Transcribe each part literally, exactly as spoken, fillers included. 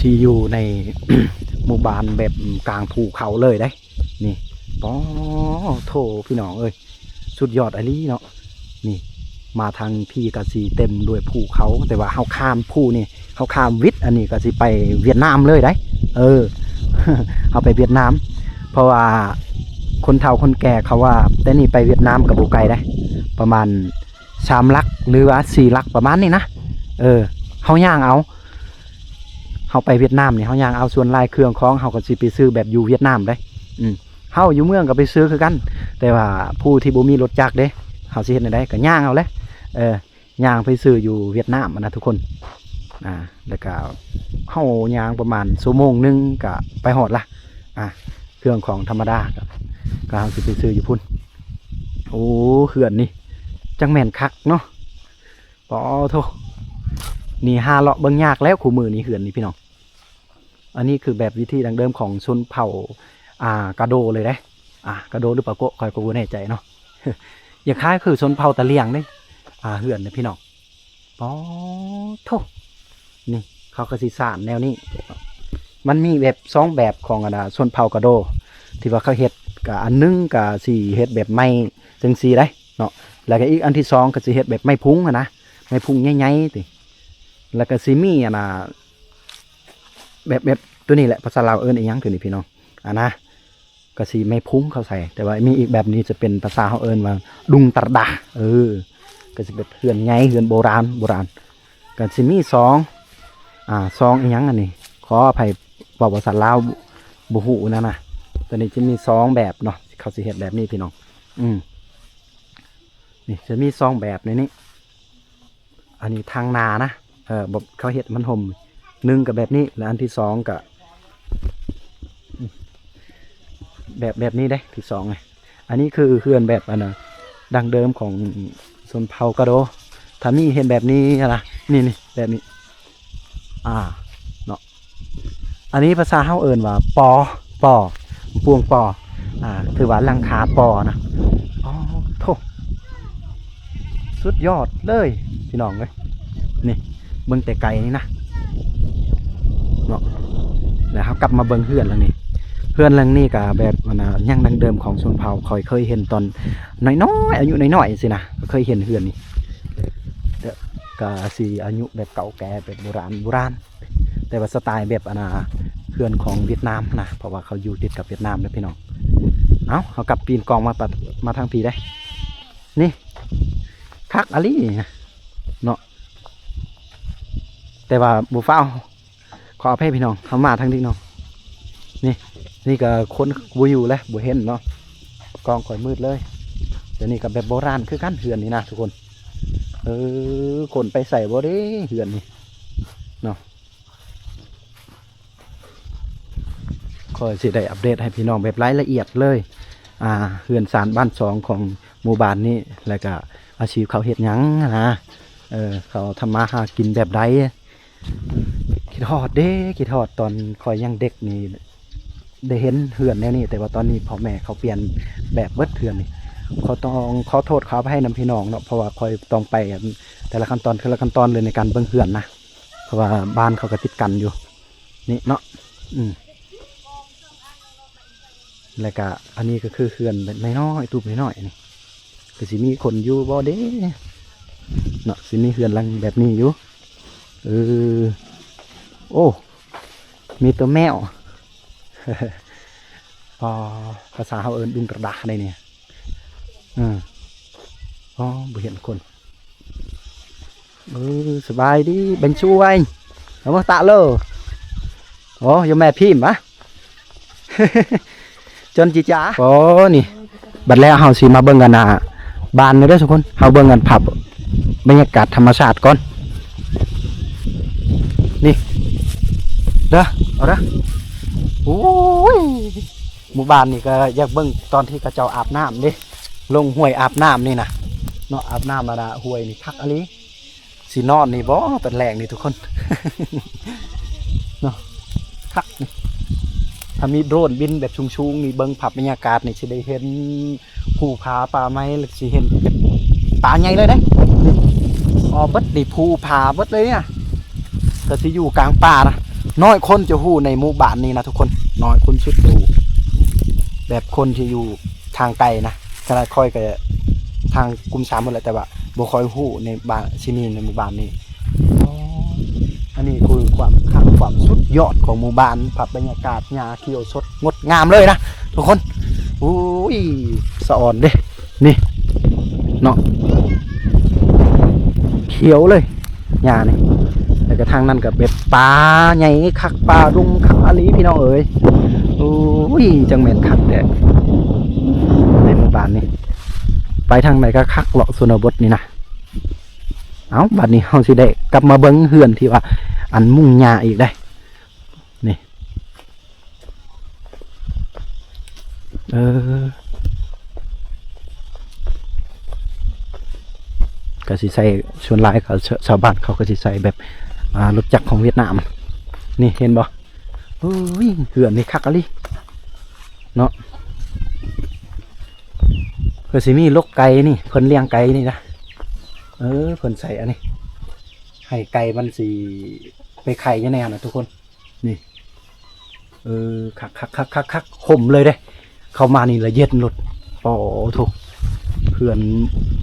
ที่อยู่ใน หมู่บ้านแบบกลางภูเขาเลยเด้ นี่ ปอโถ พี่น้องเอ้ย สุดยอดอีหลีเนาะ นี่ มาทางพี้ก็สิเต็มด้วยภูเขา แต่ว่าเฮาข้ามภูนี่ เฮาข้ามวิดอันนี้ก็สิไปเวียดนามเลยเด้ เออ เฮาไปเวียดนาม เพราะว่าคนเฒ่าคนแก่เขาว่า แต่นี่ไปเวียดนามก็บ่ไกลเด้ ประมาณสามหลักหรือว่าสี่หลักประมาณนี้นะ เออ เฮาย่างเอา เฮาไปเวียดนามนี่ เฮาย่างเอา ส่วนหลายเครื่องของเฮาก็สิไปซื้อแบบอยู่เวียดนามเด้ อืม เฮาอยู่เมืองก็ไปซื้อคือกัน แต่ว่าผู้ที่บ่มีรถจักรเด้ เฮาสิเฮ็ดแนวใดก็ย่างเอาแหละ เออ ย่างไปซื้ออยู่เวียดนามอะนะทุกคน อ่า แล้วก็เฮาย่างประมาณชั่วโมงหนึ่งก็ไปฮอดละ อ่า เครื่องของธรรมดาก็ ก็เฮาสิไปซื้ออยู่พุ้น โอ้ เฮือนนี่ จั่งแม่นคักเนาะ ปอโถ นี่หาเลาะเบิ่งยากแล้วคู่มื้อนี้ เฮือนนี่พี่น้อง อันนี้คือแบบวิธีดั้งเดิมของชนเผ่า อ่า กะโดเลยเด้ อ่า กะโดหรือปาโกะ ข้อยก็บ่แน่ใจเนาะ อย่าคล้ายคือชนเผ่าตะเลียงเด้ อ่า เฮือนเนี่ยพี่น้อง ปอโถ นี่ เขาก็สิสานแนวนี้ มันมีแบบสองแบบของอันน่ะชนเผ่ากะโด ที่ว่าเขาเฮ็ด ก็อันหนึ่งก็สิเฮ็ดแบบไม้จั่งซี้ได้เนาะ แล้วก็อีกอันที่สองก็สิเฮ็ดแบบไม้พุงหั้นนะ ไม้พุงใหญ่ๆติ แล้วก็สิมีอันน่ะ แบบ แบบตัวนี้แหละ ภาษาลาวเอิ้นอีหยังตัวนี้พี่น้อง อันนะ ก็สิไม้พุงเขาใส่ แต่ว่ามีอีกแบบนี้จะเป็นภาษาเฮาเอิ้นว่าดุงตะดา เออ ก็สิแบบเฮือนใหญ่ เฮือนโบราณ โบราณ ก็สิมีสอง อ่า สองอีหยังอันนี้ ขออภัย เว้าภาษาลาวบ่ บ่ฮู้นั่นนะ ตัวนี้จะมีสองแบบเนาะ เขาสิเฮ็ดแบบนี้พี่น้อง อืม นี่จะมีสองแบบในนี้ อันนี้ทางหน้านะ เออ แบบเขาเฮ็ดมันห่ม หนึ่งก็แบบนี้ และอันที่สองก็ แบบ แบบนี้เด้ ที่สองไง อันนี้คือเฮือนแบบอันน่ะ ดั้งเดิมของชนเผ่ากะโด ถ้ามีเฮ็ดแบบนี้นะ นี่ นี่ แบบนี้ อ่า เนาะ อันนี้ภาษาเฮาเอิ้นว่าปอ ปอ ปวงปอ อ่า ถือว่าหลังคาปอนะ อ๋อ โถ สุดยอดเลย พี่น้องเอ้ย นี่ เบิ่งแต่ไกลนี่นะ เนาะ แล้วเฮากลับมาเบิ่งเฮือนหลังนี้ เฮือนหลังนี้ก็แบบอันน่ะ ยังดั้งเดิมของชนเผ่า ข้อยเคยเห็นตอนน้อยๆ อายุน้อยๆ สินะ ก็เคยเห็นเฮือนนี่ แต่ก็สิอายุแบบเก่าแก่ แบบโบราณ โบราณ แต่ว่าสไตล์แบบอันน่ะ เฮือนของเวียดนามนะ เพราะว่าเขาอยู่ติดกับเวียดนามนะพี่น้อง เอ้า เฮากลับปีนกองมาปะ มาทางพี้ได้ นี่ คักอีหลีเนาะ แต่ว่าบ่ฟ้าว ขออภัยพี่น้อง เฮามาทางนี้เนาะ นี่ นี่ก็คนบ่อยู่แล้ว บ่เห็นเนาะ กองข้อยมืดเลย เดี๋ยวนี้ก็แบบโบราณคือกัน เฮือนนี่นะทุกคน เออ คนไปใส่บ่เด้ เฮือนนี่ เนาะ ข้อยสิได้อัปเดตให้พี่น้องแบบรายละเอียดเลย อ่า เฮือนซานบ้านซองของหมู่บ้านนี้ แล้วก็อาชีพเขาเฮ็ดหยังนะ เออ เขาทำมาหากินแบบใด คิดฮอดเด้ คิดฮอดตอนข้อยยังเด็กนี่ ได้เห็นเฮือนแนวนี้ แต่ว่าตอนนี้พ่อแม่เขาเปลี่ยนแบบเบิดเฮือนนี่ ขอต้องขอโทษขออภัยนำพี่น้องเนาะ เพราะว่าข้อยต้องไปแต่ละขั้นตอน แต่ละขั้นตอนเลยในการเบิ่งเฮือนนะ เพราะว่าบ้านเขาก็ติดกันอยู่ นี่เนาะ อืม แล้วก็อันนี้ก็คือเฮือนแบบน้อยๆ ตูบน้อยๆ นี่ ก็สิมีคนอยู่บ่เด้ เนาะ สิมีเฮือนหลังแบบนี้อยู่ เออ โอ้ มีตัวแมว อ๋อ ภาษาเฮาเอิ้นดุงกระดาษได้เนี่ย อืม อ๋อ บ่เห็นคน เออ สบายดี เบนชูไวน์ เอามาตะเลย โอ้ อยู่แม่พิมพ์ปะ จนจีจ๋า โอ้ นี่ บัดแล้วเฮาสิมาเบิ่งกันนะ บ้านนี่เด้อทุกคน เฮาเบิ่งกันภาพบรรยากาศธรรมชาติก่อน นี่ เด้อ เอาเด้อ โอ้ย หมู่บ้านนี่ก็อยากเบิ่งตอนที่เขาเจ้าอาบน้ำเด้ ลงห้วยอาบน้ำนี่นะ เนาะ อาบน้ำมาละห้วยนี่คักอีหลี สินอนนี่บ่ตอนแรกนี่ทุกคน เนาะ คักนี่ ถ้ามีโดรนบินแบบสูงๆ นี่เบิ่งภาพบรรยากาศนี่สิได้เห็นภูผาป่าไม้ แล้วสิเห็นเป็นป่าใหญ่เลยเด้ นี่ อ๋อ เบิดนี่ภูผาเบิดเลยเนี่ย ก็สิอยู่กลางป่านะ น้อยคนจะฮู้ในหมู่บ้านนี้นะทุกคน น้อยคนสุดจะฮู้ แบบคนที่อยู่ทางไกลนะ ขนาดข้อยก็ทางกุมสามหมดแหละ แต่ว่าบ่ค่อยฮู้ในบ้านที่นี่ ในหมู่บ้านนี้ อ๋อ อันนี้คือความคัก ความสุดยอดของหมู่บ้าน ภาพบรรยากาศหญ้าเขียวสดงดงามเลยนะทุกคน อุ้ย สะออนเด้ นี่ เนาะ เขียวเลย หญ้านี่ แล้วก็ทางนั้นก็แบบป่าใหญ่คัก ป่าดงคักอะหลีพี่น้องเอ๋ย โอ้ย จังแม่นคักแท้ ในหมู่บ้านนี่ ไปทางไหนก็คักเลาะชนบทนี่นะ เอ้า บัดนี้เฮาสิได้กลับมาเบิ่งเฮือนที่ว่าอันมุงหญ้าอีกได้ นี่ เออ ก็สิใส่ ส่วนหลายเขา ชาวบ้านเขาก็สิใส่แบบ อ่า รถจักรของเวียดนาม นี่เห็นบ่ เฮ้ย เฮือนนี่คักอะหลี เนาะ เพิ่นสิมีลกไก่นี่ เพิ่นเลี้ยงไก่นี่นะ เออ เพิ่นใส่อันนี้ ให้ไก่มันสิไปไข่อยู่ในหั้นนะทุกคน นี่ เออ คักคักคักคักคัก ห่มเลยเด้ เข้ามานี่ละเย็นโลด โอ้โถ เฮือน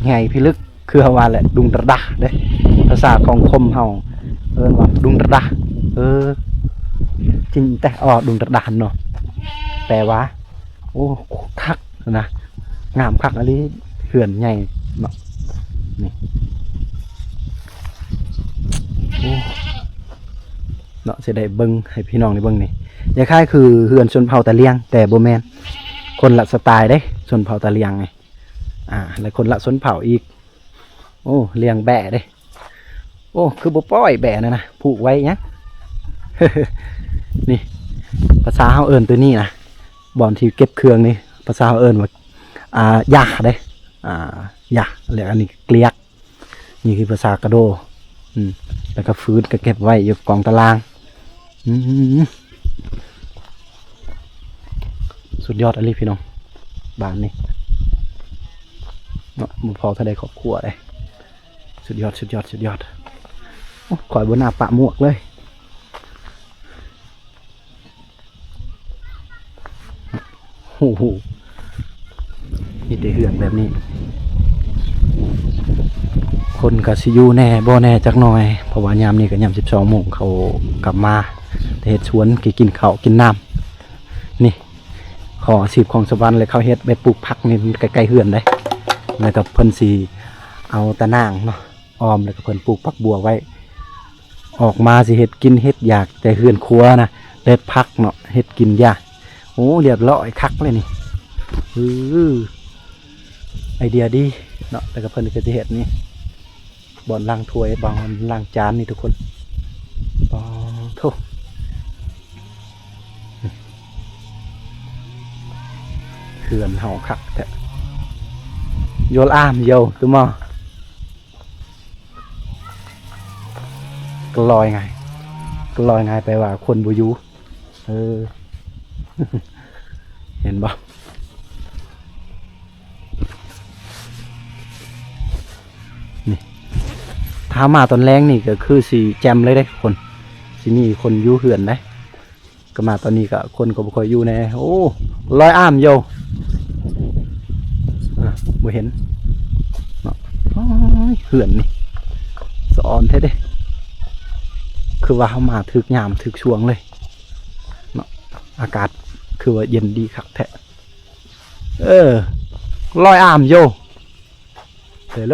ใหญ่พิลึก คือว่าแหละ ดุงตระดาเด้ ภาษาของคมเฮาเอิ้นว่าดุงตระดา เออ จริงแต่ อ๋อ ดุงตระดาเนาะ แปลว่า โอ้ คักนะ งามคักอะหลี เฮือนใหญ่เนาะ นี่ โอ้ เนาะ สิได้เบิ่งให้พี่น้องได้เบิ่งนี่ คล้ายๆคือเฮือนชนเผ่าตะเลียง แต่บ่แม่น คนละสไตล์เด้ ชนเผ่าตะเลียงนี่ อ่า และคนละชนเผ่าอีก โอ้ เลี้ยงแบะเด้ โอ้ คือบ่ปล่อยแบะนั่นนะ ผูกไว้หยัง นี่ ภาษาเฮาเอิ้นตัวนี้นะ บ่อนที่เก็บเครื่องนี่ ภาษาเฮาเอิ้นว่า อ่า ยาเด้ อ่า ยา แล้วอันนี้เกลียก นี่คือภาษากะโด อืม แล้วก็ฟืนก็เก็บไว้อยู่กองตาราง อืม สุดยอดอะหลีพี่น้อง บ้านนี่ เนาะ บ่พอเท่าใดครอบครัวเลย สุดยอด สุดยอด สุดยอด โอ้ ข้อยบ่น่าปะหมวกเลย โอ้โห มีแต่เฮือนแบบนี้ คนก็สิอยู่แหน่บ่แหน่จักหน่อย เพราะว่ายามนี้ก็ยามสิบสองโมง เขากลับมาแต่เฮ็ดสวน ก็กินข้าวกินน้ำ นี่ ขออาชีพของสวรรค์เลย เขาเฮ็ดแบบปลูกผักนี่ มันใกล้ๆเฮือนเด้ แล้วก็เพิ่นสิเอาตะนางเนาะ อ้อม แล้วก็เพิ่นปลูกผักบัวไว้ ออกมาสิเฮ็ดกินเฮ็ดอยากแต่เฮือนครัวนะ เด็ดผักเนาะ เฮ็ดกินยาก โอ้ เรียบร้อยคักเลยนี่ อือ ไอเดียดีเนาะ แล้วก็เพิ่นก็สิเฮ็ดนี่ บ่อนล้างถ้วย บ่อนล้างจานนี่ทุกคน ปอโถ เฮือนเฮาคักแท้ โยลอามโย ตุมอ กลอยไง กลอยไง แปลว่าคนบ่อยู่ เออ เห็นบ่ นี่ ถ้ามาตอนแลงนี่ก็คือสิแจ่มเลยเด้คน สิมีคนอยู่เฮือนเด้ ก็มาตอนนี้ก็คนก็บ่ค่อยอยู่แน่ โอ้ ลอยอ้ามโย อ่ะ บ่เห็น เนาะ โอ้ย เฮือนนี่ สะออนแท้เด้ คือว่าเฮามาถืกยามถืกช่วงเลย เนาะ อากาศคือว่าเย็นดีคักแท้ เออ ลอยอ้ามโย เฮลโล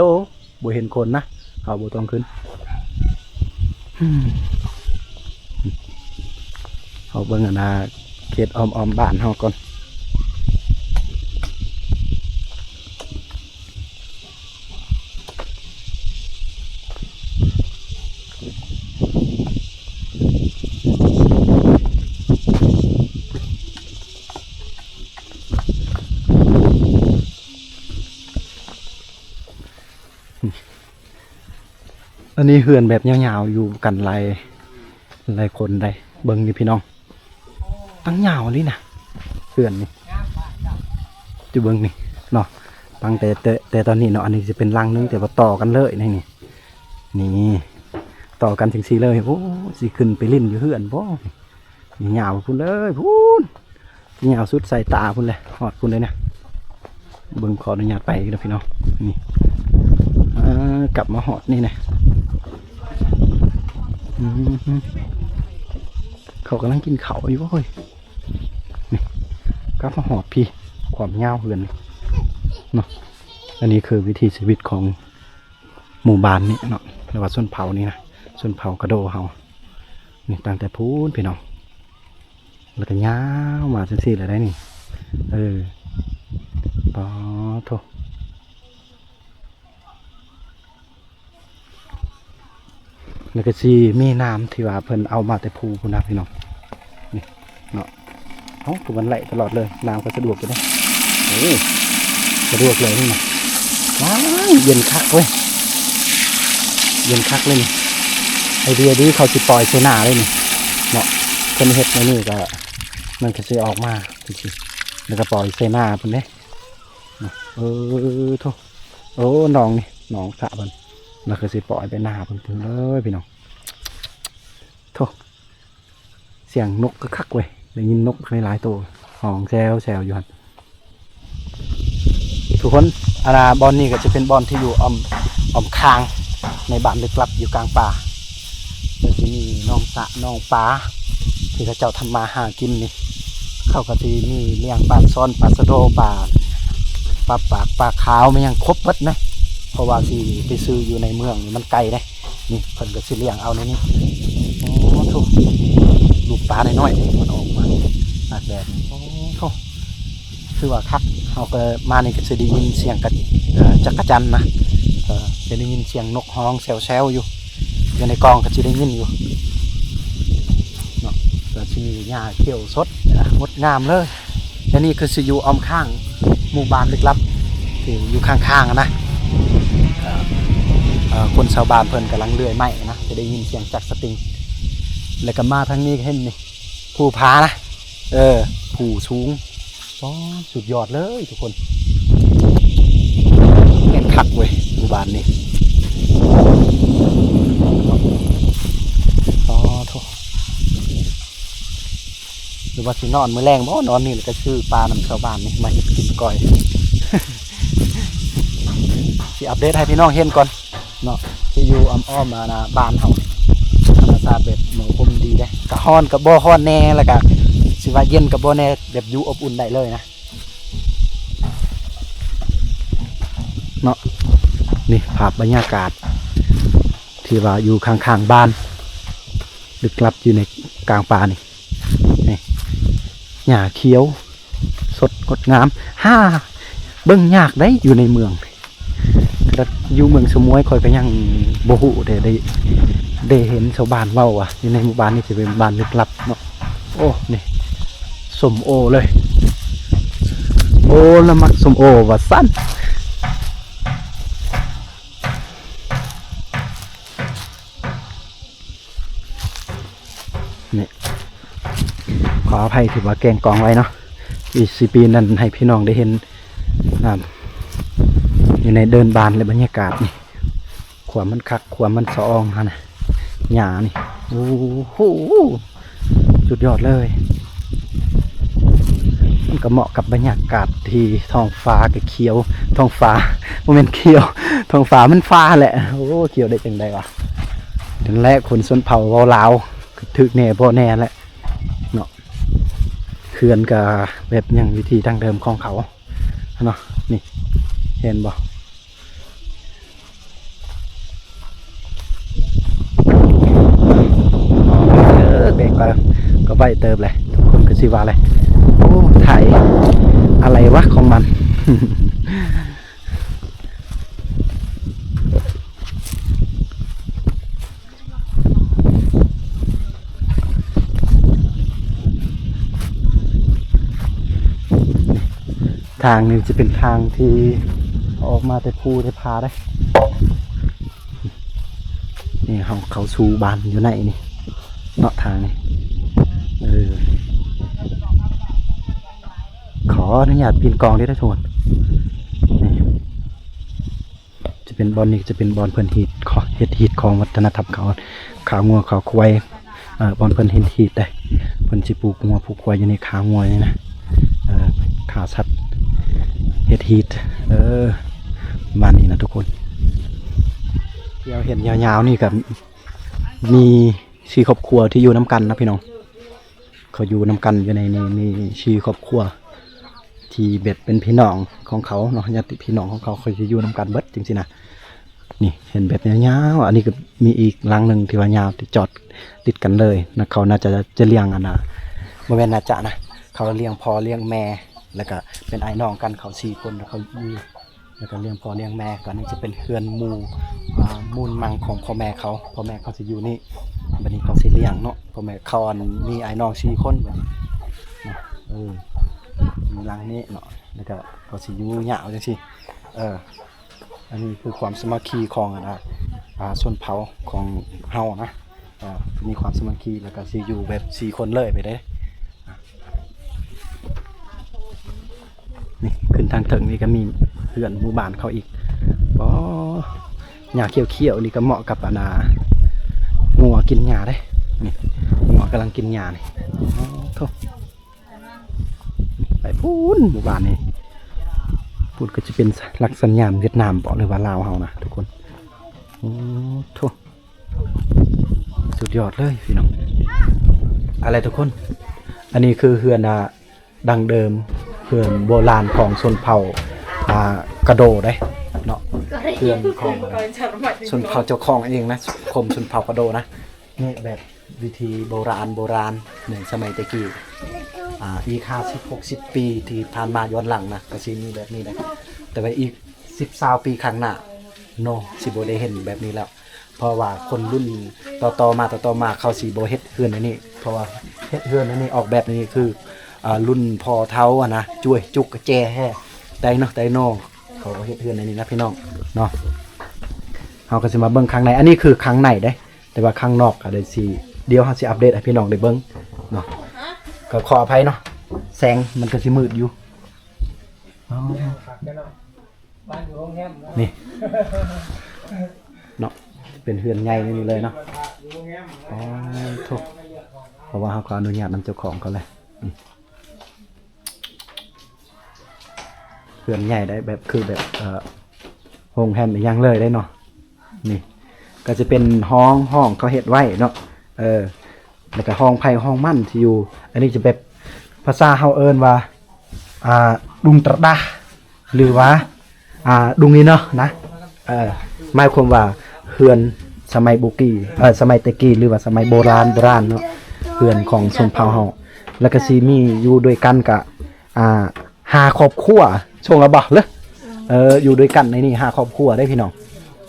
บ่เห็นคนนะ เฮาบ่ต้องขึ้น อืม เฮาเบิ่งอันน่ะ เขตอ้อมๆบ้านเฮาก่อน อันนี้เฮือนแบบยาวๆ อยู่กันหลาย หลายคนได้ เบิ่งนี่พี่น้อง ตั้งยาวเลยนะ เฮือนนี่ จะเบิ่งนี่เนาะ ตั้งแต่ แต่ แต่ตอนนี้เนาะ อันนี้จะเป็นหลังนึง แต่ว่าต่อกันเลยนี่ นี่ นี่ ต่อกันจังซี่เลย โอ้ สิขึ้นไปเล่นอยู่เฮือนบ่ นี่ยาวพุ้นเลยพุ้น สิยาวสุดสายตาพุ้นเลย ฮอดพุ้นเลยนะ เบิ่ง ขออนุญาตไปเด้อพี่น้อง นี่ อ่า กลับมาฮอดนี่นะ อืม เขากำลังกินข้าวอยู่เว้ย นี่ กลับมาฮอดพี้ ความยาวเฮือนนี่เนาะ อันนี้คือวิถีชีวิตของหมู่บ้านนี้เนาะ หรือว่าชนเผ่านี่นะ ชนเผ่ากะโดเฮา นี่ตั้งแต่พู้นพี่น้อง แล้วก็ยาวมาจังซี่เลยได้นี่ เออ ปอโท แล้วก็สิมีน้ำที่ว่าเพิ่นเอามาแต่ภูพุ้นนะพี่น้อง นี่เนาะ เอ้า คือมันไหลตลอดเลย น้ำก็สะดวกอยู่เด้ เออ สะดวกเลยนี่นะ ว้าว เย็นคักเว้ย เย็นคักเลยนี่ ไอเดียดี เขาสิปล่อยใส่นาเลยนี่ เนาะ เพิ่นเฮ็ดในนี่ก็ มันก็สิออกมาจังซี่ แล้วก็ปล่อยใส่นาพุ้นเด้ เออ โท โอ้ หนองนี่ หนองสระเพิ่น แล้วก็สิปล่อยไปนาพุ้นเลยพี่น้อง โท เสียงนกก็คักเว้ย ได้ยินนกหลายๆตัว ฮ้องแซวๆอยู่หั่น ทุกคน อันน่ะ บ่อนนี้ก็จะเป็นบ่อนที่อยู่อ้อม อ้อมข้าง ในบ้านลึกลับอยู่กลางป่า ก็สิมีหนองสระหนองปลา ที่เขาเจ้าทำมาหากินนี่ เขาก็สิมีเลี้ยงปลาซ่อน ปลาสะโด ปลา ปลาปาก ปลาขาว มันยังครบหมดนะ เพราะว่าสิไปซื้ออยู่ในเมืองนี่มันไกลเด้ นี่เพิ่นก็สิเลี้ยงเอาในนี้ โอ้ ถูก ลูกปลาน้อยๆนี่มันออกมา ตากแดด โอ้ โถ คือว่าคัก เฮาก็มานี่ก็สิได้ยินเสียงกะ เอ่อ จักจั่นนะ เอ่อ จะได้ยินเสียงนกฮ้องแซวๆอยู่ อยู่ในกล่องก็สิได้ยินอยู่ เนาะ ก็สิมีหญ้าเขียวสด อ่ะ งดงามเลย อันนี้คือสิอยู่อ้อมข้างหมู่บ้านลึกลับ ที่อยู่ข้างๆอะนะ เอ่อ เอ่อ คนชาวบ้านเพิ่นกำลังเลื่อยไม้นะ จะได้ยินเสียงจักสติง แล้วก็มาทางนี้ก็เห็นนี่ ภูผานะ เออ ภูสูง อ๋อ สุดยอดเลยทุกคน แม่นคักเว้ย หมู่บ้านนี่ อ๋อ โถ หรือว่าสินอนมื้อแลงบ่ นอนนี่แล้วก็ซื้อปลานำชาวบ้านนี่มาเฮ็ดกินก้อย สิอัปเดตให้พี่น้องเห็นก่อนเนาะ ที่อยู่อ้อมๆ อ่า บ้านเฮา ธรรมชาติแบบเหมือนคมดีเด้ ก็ฮ้อนก็บ่ฮ้อนแน่ แล้วก็สิว่าเย็นก็บ่แน่ แบบอยู่อบอุ่นได้เลยนะ เนาะ นี่ภาพบรรยากาศ ที่ว่าอยู่ข้างๆ บ้าน ลึกลับอยู่ในกลางป่านี่ นี่ หญ้าเขียว สดงดงาม ฮ่า เบิ่งยากได้อยู่ในเมือง แต่อยู่เมืองสมวยข้อยก็ยังบ่ฮู้เด้ ได้ ได้เห็นชาวบ้านเว้าว่า อยู่ในหมู่บ้านนี่สิเป็นบ้านลึกลับเนาะ โอ้ นี่ ส้มโอเลย โอ้ ละมักส้มโอว่าซั่น นี่ ขออภัยที่ว่าแกล้งกองไว้เนาะ อีกสิปีนั้นให้พี่น้องได้เห็น อ่า อยู่ในเดินบานและบรรยากาศนี่ ความมันคัก ความมันสะอองหั่นน่ะ หญ้านี่ โอ้โห สุดยอดเลย มันก็เหมาะกับบรรยากาศที่ท้องฟ้าก็เขียว ท้องฟ้า บ่แม่นเขียว ท้องฟ้ามันฟ้าแหละ โอ้ เขียวได้จังใดวะ นั่นแหละ คนชนเผ่าเว้าลาว ก็ถืกแน่บ่แน่แหละ เนาะ เฮือนก็แบบยังวิถีดั้งเดิมของเขา เนาะ นี่ เห็นบ่ เออ เบรกก็ ก็ไวเติบเลย ทุกคนก็สิว่าเลย โอ้ ถ่ายอะไรวะของมัน ทางนี้จะเป็นทางที่ออกมาแต่ภูแต่ผาได้ นี่เขา เขาสู่บ้านอยู่ในนี่ เนาะ ทางนี้ เออ ขออนุญาตปีนกองได้ทุกคน นี่ จะเป็นบ่อนนี้ จะเป็นบ่อนเพิ่นเฮ็ดคอ เฮ็ดฮีตของวัฒนธรรมเขา ขางัวขาควาย เอ่อ บ่อนเพิ่นเฮ็ดฮีตได้ เพิ่นสิผูกงัวผูกควายอยู่ในขางัวนี่นะ เอ่อ ขาสัตว์ เฮ็ดฮีต เออ ประมาณนี้นะทุกคน ที่เราเห็นยาวๆนี่ก็มีสี่ครอบครัวที่อยู่นำกันนะพี่น้อง เขาอยู่นำกันอยู่ในนี่ มีสี่ครอบครัว ที่แบบเป็นพี่น้องของเขาเนาะ ญาติพี่น้องของเขา เขาจะอยู่นำกันเบิดจังซี่นะ นี่เห็นแบบยาวๆ อันนี้ก็มีอีกหลังหนึ่งที่ว่ายาวที่จอดติดกันเลยนะ เขาน่าจะ จะเลี้ยงอันน่ะ บ่แม่นน่าจะนะ เขาเลี้ยงพ่อเลี้ยงแม่ แล้วก็เป็นอ้ายน้องกัน เขาสี่คน แล้วเขาอยู่ แล้วก็เลี้ยงพ่อเลี้ยงแม่ ก็นี่จะเป็นเฮือนหมู่ อ่า มูลมังของพ่อแม่เขา พ่อแม่เขาสิอยู่นี่ บัดนี้เขาสิเลี้ยงเนาะ พ่อแม่เขาอันมีอ้ายน้องสี่คนบัดนี้เนาะ เออ มีหลังนี้เนาะ แล้วก็เขาสิอยู่ยาวจังซี่ เออ อันนี้คือความสามัคคีของอันน่ะ อ่า ชนเผ่าของเฮานะ อ่า มีความสามัคคี แล้วก็สิอยู่แบบสี่คนเลยไปเด้ นี่ขึ้นทางเทิงนี่ก็มีเฮือนหมู่บ้านเขาอีก บ่ หญ้าเขียวๆ นี่ก็เหมาะกับอันน่ะ งัวกินหญ้าเด้ นี่ งัวกำลังกินหญ้านี่ โอ้โธ่ ไปพู้นหมู่บ้านนี่ พู้นก็จะเป็นหลักสัญญาณเวียดนามบ่ หรือว่าลาวเฮานะทุกคน โอ้โธ่ สุดยอดเลยพี่น้อง อะไรทุกคน อันนี้คือเฮือน อ่า ดั้งเดิม เฮือนโบราณของชนเผ่า อ่า กะโดเด้เนาะ เฮือนของชนเผ่าเจ้าของเองนะ คมชนเผ่ากะโดนะ นี่แบบวิธีโบราณโบราณในสมัยแต่กี้ อ่า อีกห้าสิบ หกสิบ ปีที่ผ่านมาย้อนหลังนะ ก็สิมีแบบนี้นะ แต่ว่าอีกสิบ ซาว ปีข้างหน้าเนาะ สิบ่ได้เห็นแบบนี้แล้ว เพราะว่าคนรุ่นต่อๆมา ต่อๆมา เขาสิบ่เฮ็ดเฮือนอันนี้ เพราะว่าเฮ็ดเฮือนอันนี้ ออกแบบอันนี้คือ อ่า รุ่นพ่อเฒ่าอะนะ จ้วยจุกกะแจแฮ่ไดโนไดโน เขาเฮ็ดเฮือนอันนี้นะพี่น้องเนาะ เฮาก็สิมาเบิ่งข้างใน อันนี้คือข้างในเด้ แต่ว่าข้างนอกก็ได้สิ เดี๋ยวเฮาสิอัปเดตให้พี่น้องได้เบิ่งเนาะ ก็ขออภัยเนาะ แสงมันก็สิมืดอยู่ อ๋อ นี่ เนาะ เป็นเฮือนใหญ่นี่เลยเนาะ อ๋อ โธ่ เพราะว่าเฮาขออนุญาตนำเจ้าของเขาเลย อืม เฮือนใหญ่ได้แบบ คือแบบ เอ่อ โรงแรมอีหยังเลยได้เนาะ นี่ ก็จะเป็นห้อง ห้องเขาเฮ็ดไว้เนาะ เออ แล้วก็ห้องไผห้องมันที่อยู่ อันนี้จะแบบ ภาษาเฮาเอิ้นว่า อ่า ดุงตระดา หรือว่า อ่า ดุงนี้เนาะนะ เออ หมายความว่าเฮือนสมัยโบกี้ เออ สมัยแต่กี้ หรือว่าสมัยโบราณ โบราณเนาะ เฮือนของชนเผ่าเฮา แล้วก็สิมีอยู่ด้วยกันกะ อ่า ห้าครอบครัว ช่วงละบ่เหรอ เออ อยู่ด้วยกันในนี่ห้าครอบครัวได้พี่น้อง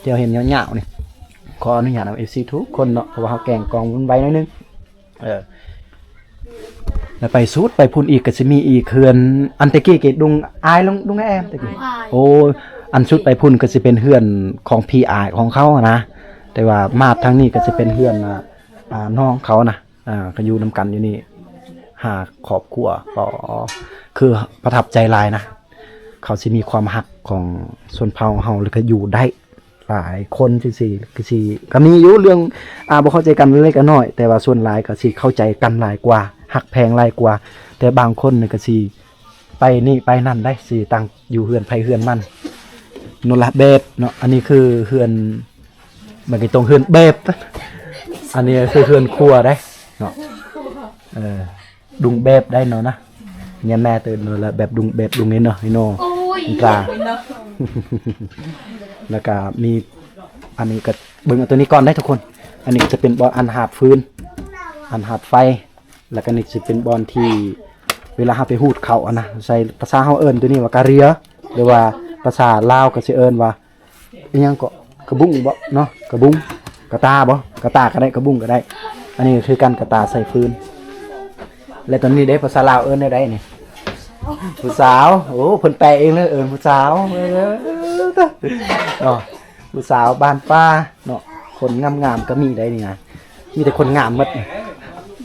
ที่เราเห็นยาวๆนี่ ขออนุญาตเอา เอฟซี ทุกคนเนาะ เพราะว่าเฮาแกล้งกล้องมันไว้หน่อยนึง เออ แล้วไปสุดไปพุ้นอีกก็สิมีอีกเฮือน อันตะกี้เกดดุงอายลงดุงแอมตะกี้ โอ้ อันสุดไปพุ้นก็สิเป็นเฮือนของพี่อายของเขาอะนะ แต่ว่ามาทางนี้ก็สิเป็นเฮือน อ่า อ่า น้องเขานะ อ่า ก็อยู่นำกันอยู่นี่ ห้าครอบครัว ก็คือประทับใจหลายนะ เขาสิมีความฮักของชนเผ่าเฮา แล้วก็อยู่ได้หลายคนจังซี่ คือสิ ก็มีอยู่เรื่อง อ่า บ่เข้าใจกันเล็กน้อย แต่ว่าส่วนหลายก็สิเข้าใจกันหลายกว่า ฮักแพงหลายกว่า แต่บางคนนี่ก็สิไปนี่ไปนั่นได้ สิต่างอยู่เฮือนไผเฮือนมัน นั่นละแบบเนาะ อันนี้คือเฮือน มันก็ต้องเฮือนแบบ อันนี้คือเฮือนครัวได้เนาะ เออ ดุงแบบได้เนาะนะ เนี่ยแม่ตื่นแล้วแบบดุงแบบดุงนี่เนาะ นี่เนาะ โอ้ย ตรา แล้วก็มี อันนี้ก็เบิ่งเอาตัวนี้ก่อนได้ทุกคน อันนี้จะเป็นบ่อนอันหาบฟืน อันหาบไฟ แล้วก็นี่จะเป็นบ่อนที่เวลาเฮาไปหูดเขาวอะนะ ใส่ภาษาเฮาเอิ้นตัวนี้ว่ากะเรือ หรือว่าภาษาลาวก็สิเอิ้นว่า อิหยังก็กะบุ้งบ่เนาะ กะบุ้ง กะตาบ่ กะตาก็ได้ กะบุ้งก็ได้ อันนี้ก็คือกัน กะตาใส่ฟืน และตอนนี้ได้ภาษาลาวเอิ้นได้ไดนี่ ผู้สาว โอ้ เพิ่นแปลเองเลย เอิ้นผู้สาว เออ เนาะ ผู้สาวบ้านป่าเนาะ คนงามๆก็มีได้นี่นะ มีแต่คนงามหมด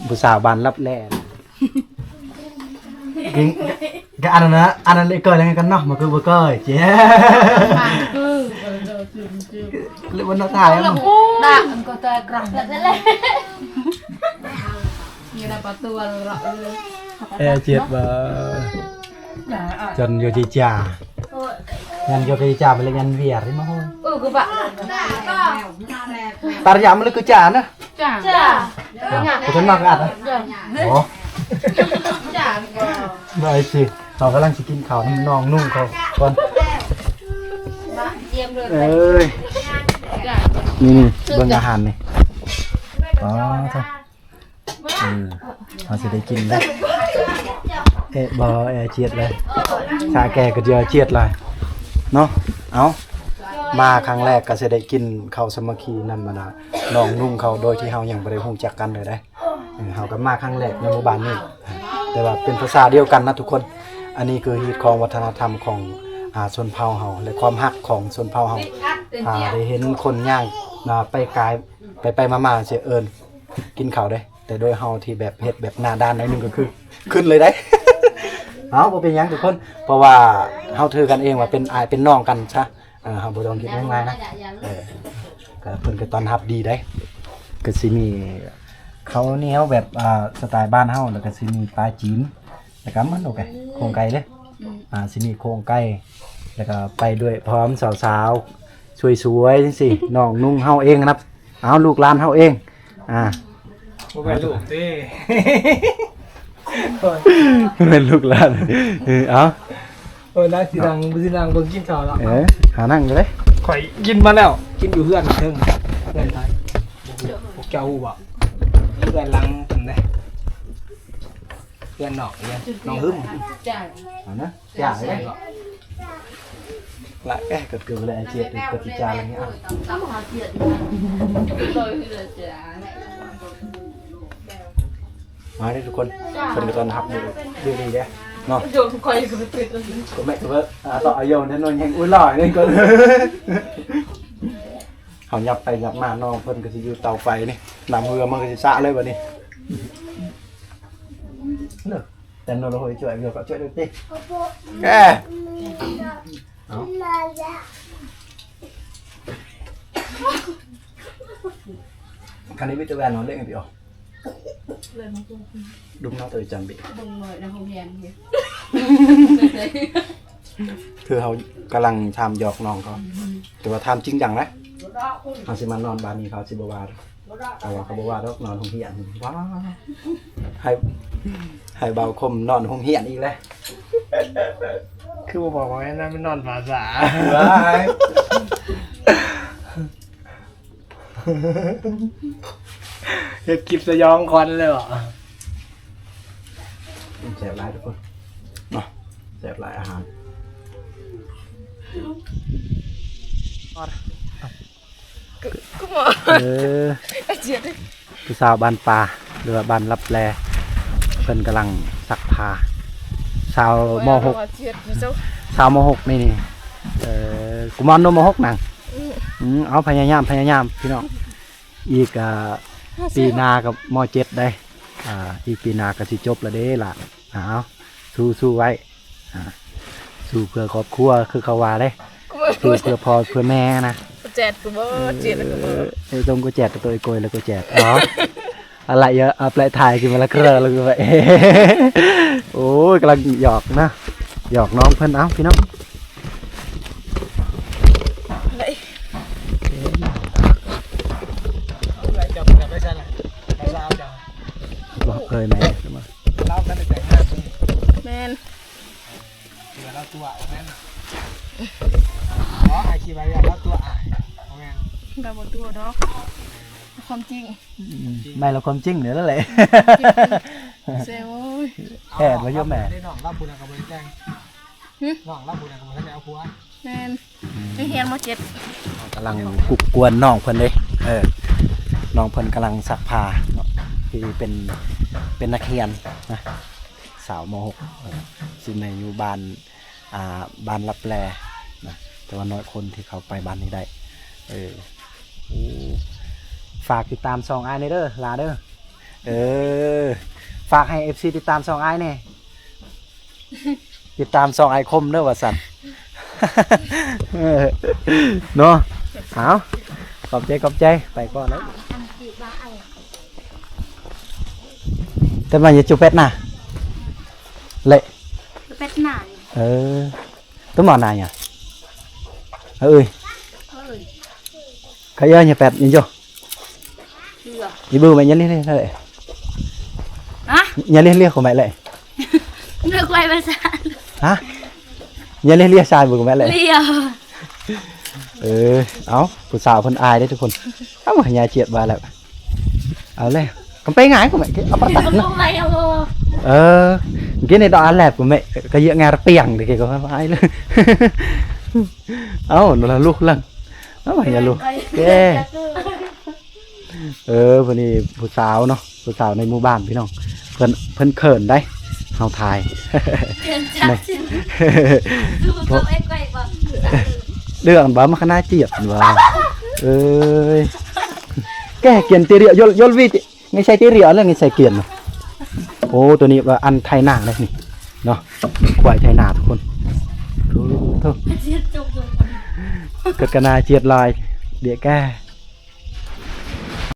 ผู้สาวบ้านลับแล ก็อันนั้นนะ อันนั้นเลยเกิดยังไงกันเนาะ มันคือบ่เกิดเจ๊ คือ Lek bener saya. Dah, engkau tak keras. Ngira patual rak. Eh, ciet ba. Jan yo cica. Ngan yo cica balik ngan biar ini mah. Oh, gue, Pak. Tar ya balik ke cana. Cana. Nah, bukan makan. Oh. Nah, itu. เขากำลังสิกินข้าวนำน้องนุ่งเขาก่อน เอ้ย นี่นี่เบิ่งอาหารนี่ อ๋อ เออ เขาสิได้กินแล้ว เอ๊ะ บ่ เอ๊ะ เจียดเลย ชาแก่ก็เจียดเลย เนาะ เอา มาครั้งแรกก็สิได้กินข้าวสามัคคีนำมานะ น้องนุ่งเขาโดยที่เฮายังบ่ได้ฮู้จักกันเลยเด้ เออ เฮาก็มาครั้งแรกในหมู่บ้านนี้ แต่ว่าเป็นภาษาเดียวกันนะทุกคน อันนี้คือฮีตของวัฒนธรรมของ อ่า ชนเผ่าเฮา และความฮักของชนเผ่าเฮา อ่า ได้เห็นคนย่าง อ่า ไปกาย ไปไปมามาเสียเอิ้น กินข้าวเด้ แต่โดยเฮาที่แบบเฮ็ดแบบหน้าด้านหน่อยหนึ่งก็คือ ขึ้นเลยได้ เอ้า บ่เป็นหยังทุกคน เพราะว่าเฮาถือกันเองว่าเป็นอ้ายเป็นน้องกันซะ เออ เฮาบ่ต้องคิดหยังหลายนะ เออ ก็เพิ่นก็ต้อนรับดีได้ ก็สิมีข้าวเหนียวแบบ อ่า สไตล์บ้านเฮา แล้วก็สิมีปลาจีน แล้วก็มันโอเค โครงไก่เด้ อ่า สิมีโครงไก่ แล้วก็ไปด้วยพร้อมสาวๆ สวยๆ จังซี่ น้องนุ่งเฮาเองนะ เอาลูกหลานเฮาเอง อ่า บ่แม่นลูกเด้ แม่นลูกหลาน เออ เอา โอ้ย นางสินั่ง สินั่งเบิ่งกินข้าวแล้ว เออ หานั่งเลย ข่อยกินมาแล้ว กินอยู่เฮือนเทิง เฮือนไทย พวกเจ้าฮู้บ่ เฮือนหลังนั่นเด้ เฮือนนอก เฮือนน้องหึม เอานะ จ้าเลย ละแกก็เกิดอะไรเจ็ดก็ติดจาอะไรเงี้ยอ่ะ มาเลยทุกคน คนก็ต้อนรับดีดีเด้เนาะ โยนคอยก็ไปติด ก็แม่ก็ว่า อ่า ต่ออายุนั่นนนยังอุ้ยหล่อนี่ก็ เขาหยับไปหยับมาน้องเพิ่นก็สิอยู่เตาไฟนี่ น้ำเฮือมันก็สิสะเลยบัดนี้ เนอะ แต่นนเราคอยช่วยเดี๋ยวก็ช่วยดูสิ แก เอา คันนี้มีแต่แว่นนอนเล่นกันพี่อ๋อ เลยมาดู ดุมน้องตัวจำบิ เบิ่งหน่อยนะ โรงเรียนเนี่ย คือเขากำลังทำหยอกน้องเขา แต่ว่าทำจริงจังนะ เขาสิมานอนบ้านนี้เขาสิบ่ว่า แต่ว่าเขาบ่ว่าดอกนอนโรงเรียน ว้า ให้ ให้เบาคมนอนโรงเรียนอีกแล้ว คือบ่บอกว่าให้นั่นไปนอนภาษา ว้าย เฮ็ดคลิปสยองขวัญเลยว่ะ แซ่บหลายทุกคน เนาะ แซ่บหลายอาหาร ก็หมอ เออ ไอ้เจี๊ยบ ผู้สาวบ้านป่า หรือว่าบ้านลับแล เพิ่นกำลังซักผ้า สาว ม.หก เจี๊ยบอยู่เจ้า สาว ม.หก นี่นี่ เออ กูมอนโน ม.หก นั่ง อืม อืม เอา พยายาม พยายาม พี่น้อง อีก อ่า ห้าสิบ ปีหน้าก็ ม.เจ็ด ได้ อ่า อีกปีหน้าก็สิจบแล้วเด้ล่ะ เอา สู้ๆ ไว้ อ่า สู้เพื่อครอบครัว คือเขาว่าเด้ สู้เพื่อพ่อเพื่อแม่นะ กูแจดกูบ่ เออ เจียดกูบ่ เออ ไอ้ตรงกูแจดตัวไอ้โกยแล้วกูแจด อ๋อ อะไรเยอะ เอาแปลถ่ายกินมาละเครือแล้วกูไป โอ้ย กำลังหยอกนะ หยอกน้องเพิ่น เอ้า พี่น้อง บอกเคยไหม เล่ากันแต่งงาน แม่น เดี๋ยวเล่าตัวแม่น อ๋อ ไอ้คิดว่าเล่าตัวอ่ะ แม่น เราบ่ตัวดอก ความจริง อืม ไม่ เราความจริงเดี๋ยวนั่นแหละ เซลล์ แอบมาเยอะแม่ ได้น้องรับบุญกับบุญแจ้ง หึ น้องรับบุญกับบุญแจ้งเอาผัว แม่น อืม ยังเฮียน ม.เจ็ด กำลังกุกกวนน้องเพิ่นเด้ เออ น้องเพิ่นกำลังซักผ้าเนาะ ที่เป็น เป็นนักเรียนนะ สาว ม.หก เออ ซึ่งในอยู่บ้าน อ่า บ้านลับแลนะ แต่ว่าน้อยคนที่เขาไปบ้านนี้ได้ เออ โอ้ ฝากติดตามช่องอ้ายแหน่เด้อ หล่าเด้อ เออ ฝากให้ เอฟซี ติดตามช่องอ้ายแหน่ ติดตามช่องอ้ายคมเด้อว่าซั่น เออ เนาะ เอา ขอบใจขอบใจไปก่อนแล้ว แต่มันจะจุเป็ดนะ เละ เป็ดหนา เออ ตัวหมอนายอ่ะ เอ้ย เอ้ย เขาเยอะเนี่ยแปดยังโย เชื่อ อีบูไม่ยันเรียกเลย ฮะ ยันเรียกเรียกเขาไหมเลย นึกไว้ภาษา ฮะ ยันเรียกเรียกชายบูไหมเลย เรียก เออ เอาผู้สาวเพิ่นอายได้อทุกคน เอามาหายาเจียดบาแล้ว เอาเลย ก็ไปง่ายกูไหมเอาประตักเนาะ ไม่เอา เออ กินในดอกอันแรกกูไหม ก็เยอะงานเปียงเด็กก็ไม่เลย เอาหนูละลูกลัง เอาหายาลูก เย้ เออ พอดีผู้สาวเนาะ ผู้สาวในหมู่บ้านพี่น้อง เพิ่น เพิ่นเขินได้ เฮาทาย เรื่องบ้ามาคณะเจียบว่า เอ้ย แกเกียนตีเรีย ยล ยลวีติ ไม่ใช่ตีเรีย แล้วไม่ใช่เกียนนะ โอ้ ตัวนี้ว่าอันไทยนาเลยนี่ เนาะ ควายไทยนาทุกคน โถ่ โถ่ เกิดกะนาเจียดลาย เดี๋ยวแก